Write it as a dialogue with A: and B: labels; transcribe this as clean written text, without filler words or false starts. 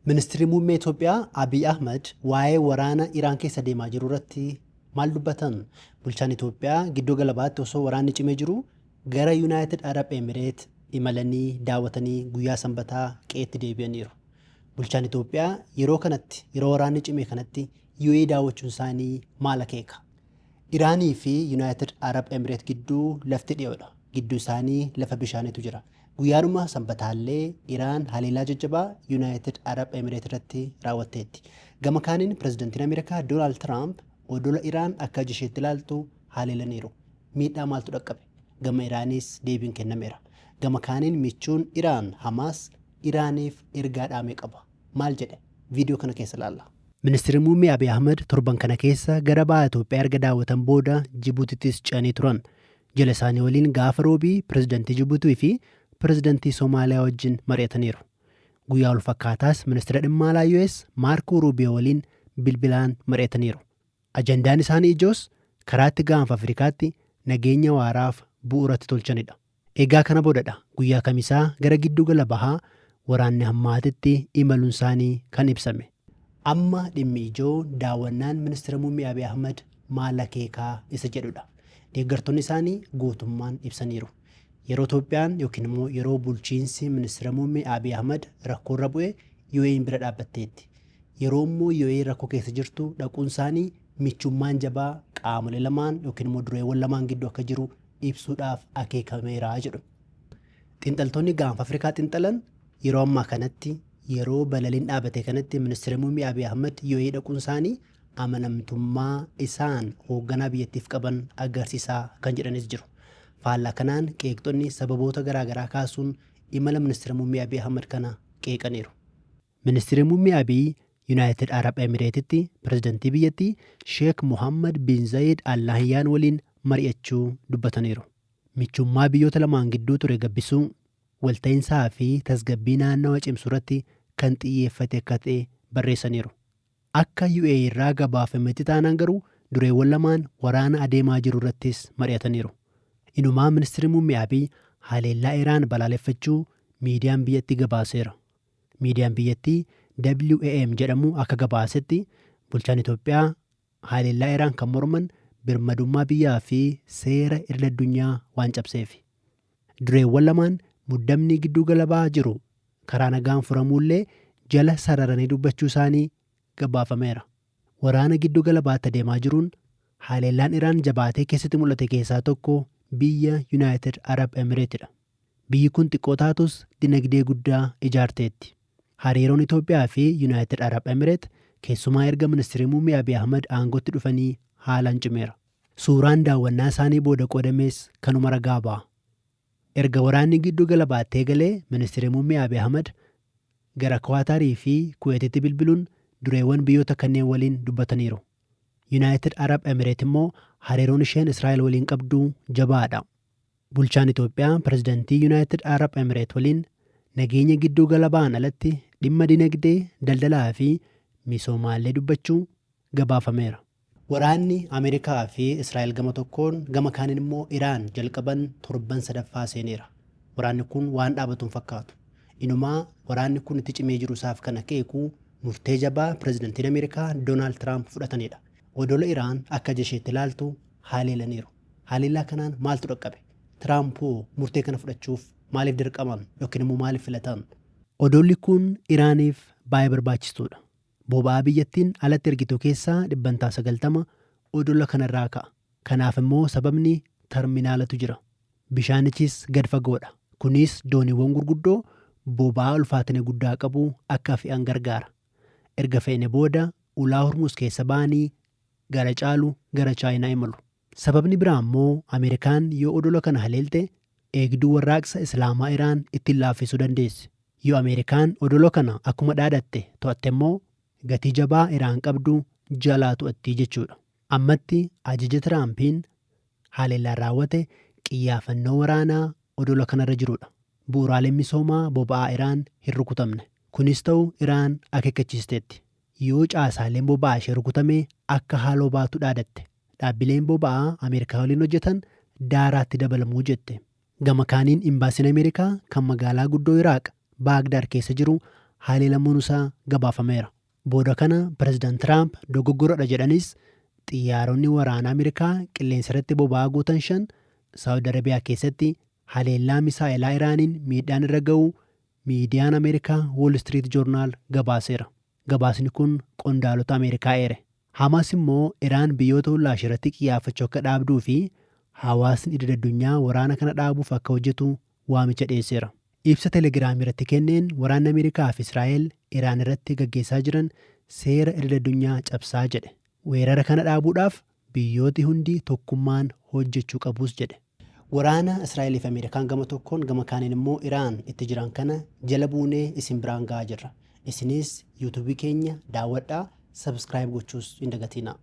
A: Ministirri Muummee Itoophiyaa Abiy Ahmad waa'ee waraana Iraan keessa deemaa jiru irratti maal dubbatan? Bulchaan Itoophiyaa gidduu gala bahaatti osoo waraanni cimee jiru gara Yunaayitid Arab Emireet imalanii daawwatanii guyyaa Sanbataa qe'eetti deebi'aniiru. Bulchaan Itoophiyaa yeroo kanatti yeroo waraanni cime kanatti UAE daawwachuun isaanii maal akeeka? Iraanii fi Yunaayitid Arab Emireet gidduu lafti dhiyoodha. Gidduu isaanii lafa bishaaniitu jira. Guyyaadhuma Sanbataallee Iraan haleellaa jajjabaa Yunaayitid Arab Emireet irratti raawwatteetti. Gama kaaniin pirezidantiin Ameerikaa Doonaald Tiraamp odola Iraan akka ija isheetti ilaaltu haleelaniiru. Miidhaa maaltu dhaqqabe? Gama Iraanis deebiin kennameera. Gama kaaniin michuun Iraan Hamaas Iraaniif ergaa dhaame qaba. Maal jedhe? Viidiyoo kana keessa ilaalla. Ministirri Muummee Abiy Ahmad torban kana keessa gara baha Itoophiyaa erga daawwatan booda Jibuutittis ce'anii turan. Jila isaanii waliin gaafa Roobii pirezidantii Jibuutii fi pirezidantii Somaaliyaa wajjin mari'ataniiru. Guyyaa walfakkaataas ministira dhimma alaa US Maarkoo Ruubiyoo waliin bilbilaan mari'ataniiru. Ajandaan isaanii ijoos karaatti gaanfa Afrikaatti nageenya waaraaf bu'uuratti tolchanidha. Egaa kana boodadha guyyaa Kamisaa gara Giddugala Bahaa waraanni hammaatetti imalunsaanii kan ibsame. Amma dhimmi ijoo daawwannaan Ministira Muummee Abiy Ahmad maal akeekaa isa jedhudha. Deeggartoonni isaanii gootummaan ibsaniiru. Yeroo Itoophiyaan yookiin immoo yeroo bulchiinsi Ministira Muummee Abiy Ahmad rakkoorra bu'e UAE'n bira dhaabbatteetti. Yeroo immoo UAE rakkoo keessa jirtu dhaquunsaanii michummaan jabaa qaamolee lamaan yookiin immoo dureewwan lamaan gidduu akka jiru ibsuudhaaf akeekameera jedhu. Xiinxaltoonni gaanfa Afrikaa xiinxalan yeroo ammaa kanatti yeroo balaliin dhaabate kanatti ministeera muummee Abiy Ahmad UAE dhaquun isaanii amanamtummaa isaan hoogganaa biyyattiif qaban agarsiisaa kan jedhanis jiru. Faallaa kanaan qeeqxonni sababoota garaagaraa kaasuun imala ministeera muummee Abiy Ahmad kana qeeqaniiru. Ministirri Muummee Abiy Yunaayitid Arab Emireetitti pirezidantii biyyattii Sheek Mohaammad bin Zayid Al Nahiyyaan waliin mari'achuu dubbataniiru. Michummaa biyyoota lamaan gidduu ture gabbisuu, walta'insaa fi tasgabbii naannawa cimsuurratti kan xiyyeeffate akka ta'e barreessaniiru. Akka UAE irraa gabaafametti taanaan garuu dureewwan lamaan waraana adeemaa jiru irrattis mari'ataniiru. Inumaa Ministirri Muummee Abiy haleellaa Iraan balaaleffachuu miidiyaan biyyattii gabaaseera. Miidiyaan biyyattii WAM jedhamu akka gabaasetti bulchaan Itoophiyaa haleellaa Iraan kan morman birmadummaa biyyaa fi seera idil-addunyaa waan cabseefi. Dureewwan lamaan muddamni giddugala bahaa jiru karaa nagaan furamuullee jala sararanii dubbachuu isaanii gabaafameera. Waraana giddugala bahaatti adeemaa jiruun haleellaan Iraan jabaatee keessatti mul'ate keessaa tokko biyya Yunaayitid Arab Emireetidha. Biyyi kun xiqqoo taatus dinagdee guddaa ijaarteetti. Hariiroon Itoophiyaa fi Yunaayitid Arab Emireet keessumaa erga Ministirri Muummee Abiy Ahmad aangootti dhufanii haalaan cimeera. Suuraan daawwannaa isaanii booda qoodames kanuma ragaa ba'a. Erga waraanni giddu gala bahaatti eegalee Ministirri Muummee Abiy Ahmad gara Kuwaataarii fi Kuweetitti bilbiluun dureewwan biyyoota kanneen waliin dubbataniiru. Yunaayitid Arab Emireet immoo hariiroon isheen Israa'el waliin qabdu jabaadha. Bulchaan Itoophiyaa pirezidantii Yunaayitid Arab Emireet waliin nageenya gidduu gala bahaan alatti dhimma dinagdee, daldalaa fi misoomaallee dubbachuu gabaafameera. Waraanni Ameerikaa fi Israa'el gama tokkoon gama kaaniin immoo Iraan jalqaban torban sadaffaa seeneera. Waraanni kun waan dhaabatu hin fakkaatu. Inumaa waraanni kun itti cimee jiru isaaf kan akeeku murtee jabaa pirezidantiin Ameerikaa Doonaald Tiraamp fudhatanidha. Odola Iraan akka ija isheetti ilaaltu haleelaniiru. Haleellaa kanaan maaltu dhaqqabe? Tiraamp hoo murtee kana fudhachuuf maaliif dirqaman yookiin immoo maaliif filatan? Odolli kun Iraaniif baay'ee barbaachistuudha. Boba'aa biyyattiin alatti ergitu keessaa dhibbantaa 90 odola kanarraa ka'a. Kanaaf immoo sababni tarminaalatu jira. Bishaanichis gad fagoodha. Kunis dooniiwwan gurguddoo boba'aa ulfaatina guddaa qabu akka fe'an gargaara. Erga fe'ne booda ulaa Hormuuz keessa ba'anii gara caalu gara Chaayinaa imalu. Sababni biraa ammoo Ameerikaan yoo odola kana haleelte Eegduu Warraaqsa Islaamaa Iraan ittiin laaffisuu dandeessi. Yoo Ameerikaan odola kana akkuma dhaadatte to'attemmoo gatii jabaa Iraan qabdu jalaa to'atti jechuudha. Ammatti ajaja Tiraampiin haleellaan raawwate qiyyaafannoo waraanaa odola kanarra jirudha. Bu'uuraaleen misoomaa boba'aa Iraan hin rukutamne. Kunis ta'u Iraan akeekkachiisteetti. Yoo caasaaleen boba'aa ishee rukutame akka haaloo baatu dhaadatte. Dhaabbileen boba'aa Ameerikaa waliin hojjetan daaraatti dabalamuu jette. Gama kaaniin Imbaasiin Ameerikaa kan magaalaa guddoo Iraaq, Baagdaad keessa jiru haleelamuun isaa gabaafameera. Booda kana Pireezidant Tiraamp dogoggoradha jedhanis, xiyyaaronni waraanaa Ameerikaa qilleensa irratti boba'aa guutan 5 Saawud Arabiyaa keessatti haleellaa misaa'elaa Iraaniin miidhaan irra ga'uu miidiyaan Ameerikaa Wall Street Journal gabaaseera. Gabaasni kun qondaalota Ameerikaa eere. Hamaas immoo Iraan biyyoota ollaa ishee irratti qiyyaafachuu akka dhaabduu fi hawaasni idil addunyaa waraana kana dhaabuuf akka hojjetu waamicha dhiyeesseera. Ibsa Telegiraamii irratti kenneen waraanni Ameerikaa fi Israa'el Iraan irratti gaggeessaa jiran seera idil addunyaa cabsaa jedhe. Weerara kana dhaabuudhaaf biyyooti hundi tokkummaan hojjechuu qabus jedhe. Waraana Israa'elii fi Ameerikaan gama tokkoon, gama kaaniin immoo Iraan itti jiran kana jala buunee isin biraan ga'aa jirra. Isinis yuutuubii keenya daawwadhaa, subscribe gochuus hin dagatinaa.